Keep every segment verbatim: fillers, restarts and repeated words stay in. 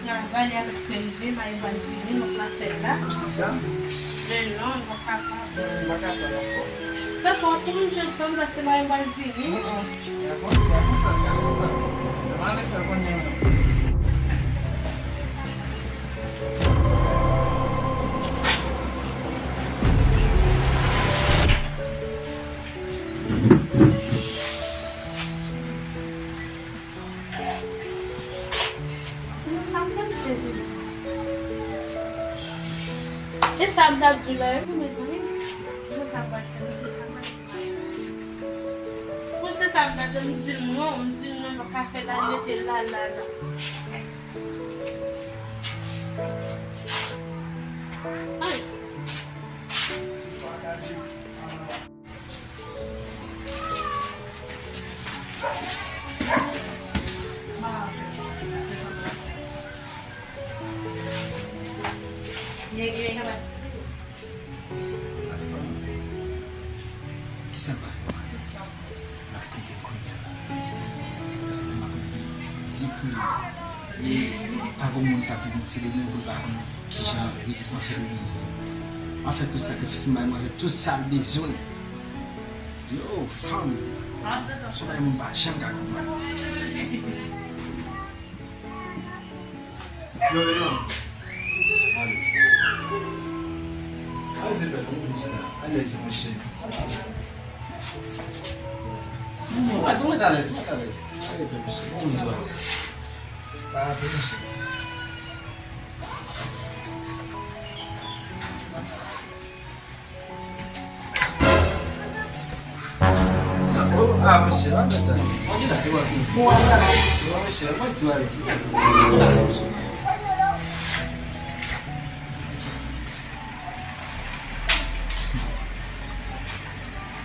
Travay, lè avèk se rive, mari m pral vini, nou ka fè la. Pou se sa? Men non, nou pa kapab. Nou pa kapab ankò. Se fò pou mwen, jan tan pase, mari m pral vini. Gad konsa, gad konsa. Mwen ale fè l kounye a. Se nan sa m t ap fè Jezi. E sa m t ap di w la, wi, mezanmi. Se nan sa m pral fè, mezanmi. Pou se sa m t ap di, m di l non, m di l non, m pa ka fè la, l rete la, la, la. Ay. Kisa m pa fè, manzè? N ap kanpe kounye a la. Paske m ap di, di pou li. E pa gon moun k ap vin selebre pou l pa konn kijan yo dispanse l. M ap fè tout sakrifis m bay manzè tout sa l bezwen. Yo, fanm, se yon bagay moun pa janm ka konprann. Yo, yo. Ale. Ale, se bèl, mouche la. Alèz, mouche. Mwen, mwen, mwen alèz, mwen alèz. Ale, bèl mouche. Bon, mwen alèz. Pa, bèl mouche. Oh, ah, monchè, pa fè sa. Mwen gen la, mwen gen la. Bon, monchè, mwen di w alèz. Mwen la, monchè.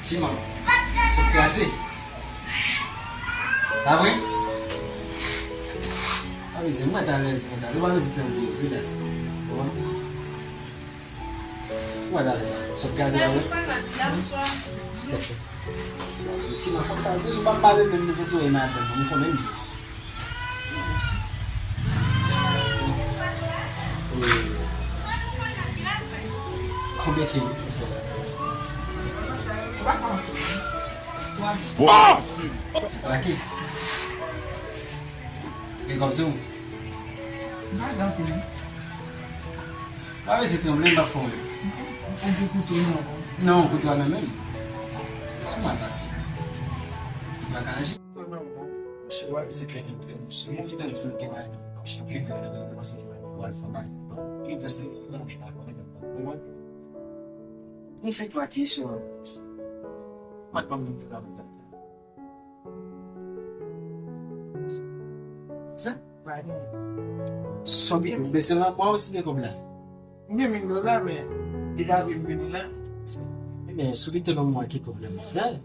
Siman, sot kraze. Pa vre? Pa bezwen, mwen alèz, mwen alèz. Ou pa bezwen fè anpil, relax. Bon. Ou pa ta alèz la. Sot kraze la, wi. Siman fanm sa yo toujou pa pale menm, mezanmi, tou e madanm, mwen konnen m jis. Konbyen ke ou fè la? Twa ke? Gen kòb sou ou? M pa gen anpil, non. Pa bezwen tranble, m ap fè w youn. Ou gen kouto nan men w? Non, kouto a nan men m. Se sou mwen l pase. Ou pa ka aji. Monchè, w ap se pèdi, monchè. Mwen ki tann di w gen mari, monchè, gen mari, paske w al fè bagay. Li fè sa, ou tann pa konprann. Ou konprann? Mwen fè twa kesyon. Mwen pa moun ki travay la. Sa? Pa gen. Sòbi, ou bezwen lanmò osi gen kòb la? M gen mil dola, men li pa vin vin la. Ebyen, sou li te lanmò ki kòb la, men.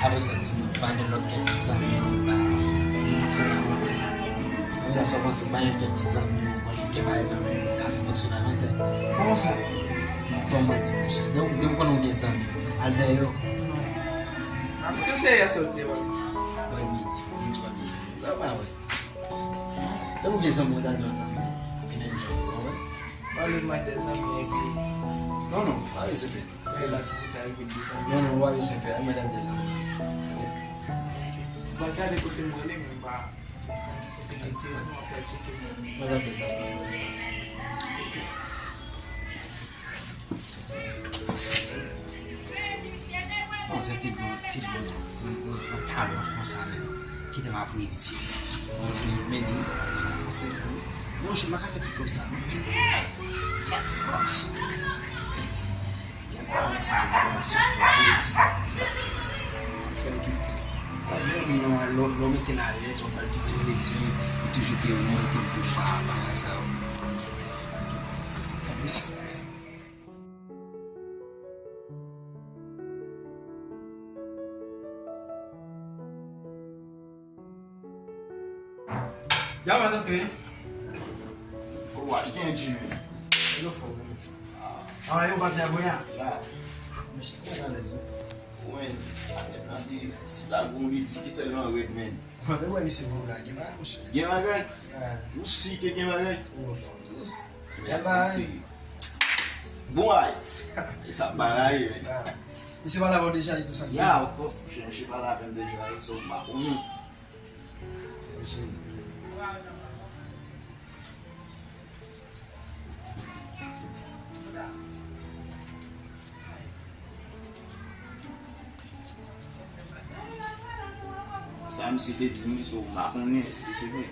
Apre sa, timoun, pa gen lòt kèk ti zanmi nou ba fonksyonè a mwen. Apre sa, sa w panse, pa gen kèk ti zanmi nou, bon, li gen bagay nan men, nou ka fè fonksyonè a manzè. Kòman sa? Kòman di, monchè? Depi, depi w konnen w gen zanmi, al dèyè yo. Èske se yè sòti, wè? Wè, m di, m di w ap gen zanmi. Wè, wè, wè. Lè ou gen zanmi, ou ta gen zanmi. Vin enjoy, ou konprann? Pale m ak de zanmi epi. Non, non, pa bezwen pè. Mwen la, si te ka rive de zanmi. Non, non, ou pa bezwen pè. Mwen ta de zanmi. Mwen gade kote m rele, men m pa kote m rete, mwen pa tcheke mwen. Mwen ta de zanmi. Manzè te gen, te gen yon, yon, yon, yon talan konsa menm. Kite m ap redi. Bon, men, men, men, se pou. Bon, je m pa ka fè tout kòb sa, non, men. Fè kòb. Yon talan sa, yon talan soufle, redi konsa. Fè l kite. Lè w mete l alèz, w ap ba l tout sa w bezwen, li toujou gen yon mete l pou pa, pa sa yo. Pa kite. Tanmi sou la sa. Ya w antre. Ou a gen di men. Yo fò men. Ah, yo bat la voya. La. Monchè, mwen alèz wi. Wen, atèt nan de si ta gon li di ki tèlman rèd men. Mwen wè misye vola gen bagay monchè. Gen bagay? Ou si ke gen bagay? Ou fò dous. Gen bagay. Bon ay. E sa pa la ye men. Misye pale avè w deja e tou sa. Ya, of course, monchè, misye pale avè m deja e so m pa konnen. Sa misye te di m, so m pa konnen èske se vre.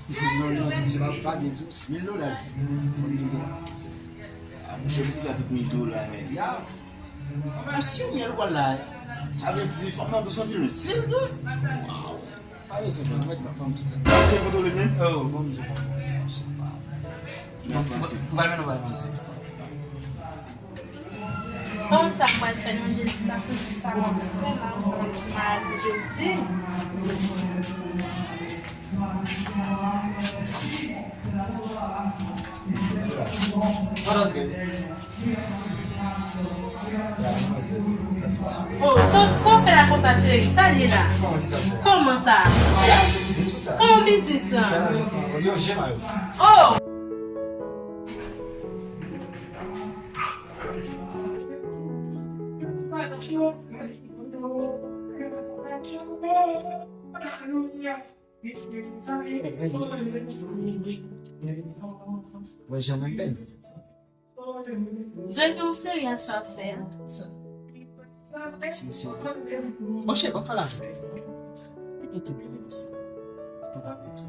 Non, non, non, se pa, pa byen di w, se mil dola. Mil dola. Ah, monchè, poukisa tout mil dola, men? Ya. Monchè, mil dola. Sa vle di, fanm nan dous anpil, men. Sil dous? Waw. Pa bezwen pran, mwen t ap pran tout sa. Ou te kontwole menm? Oh, bon, m di w, bon, sa, m pa. M pral mennen w al panse. Bon, sa m pral fè non Jezi, pa konn sa m ap fè la, sa m ap di maladi Jezi. Mwen antre. Oh, sa, sa w fè la konsa, cheri? Sa l ye la? Kòman sa? Kòman biznis lan? Oh! Wè, jan mwen bèl. Jodi, yon seri aswè ap fè a. Si, si. Monchè, pa pale avè m. Li gen tout bèl sa. Tan ap pèdi.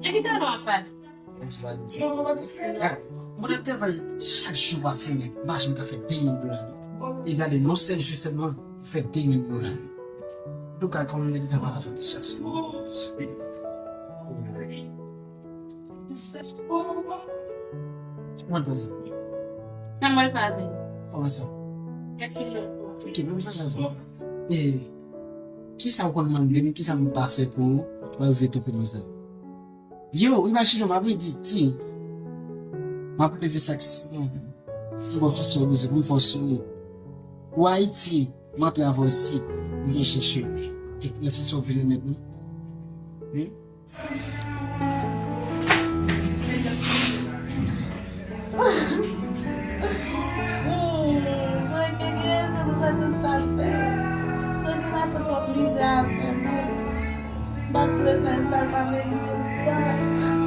De ki tan nou ap pale? Mwen di bagay sa. Gade, mwen ap travay chak jou pa semèn, m pa janm ka fè de mil dola. E gade, yon sèl jou sèlman, fè de mil dola. Antouka, kòm m te gentan pale avè w deja, se mwen. Mwen poze. Nan mwen pale. Kòman sa? Gad ki lòt. Ok, mwen pa dakò. E, kisa w konn mande m, kisa m pa fè pou ou, pou w rive tonbe nan sa? Yo, imajine w, m ap redi ti. M ap leve sak siman. Fè w tout sa w bezwen pou m fè w souri. Ou Ayiti, m antre avè w isit, m vin chèche w. Epi se sa w vin remèt mwen. Wi. Hmm, Francky gen rezon pou fè tout sa l fè. Francky pase twòp mizè avè m. M pa t vle fè sa, l pa merite sa.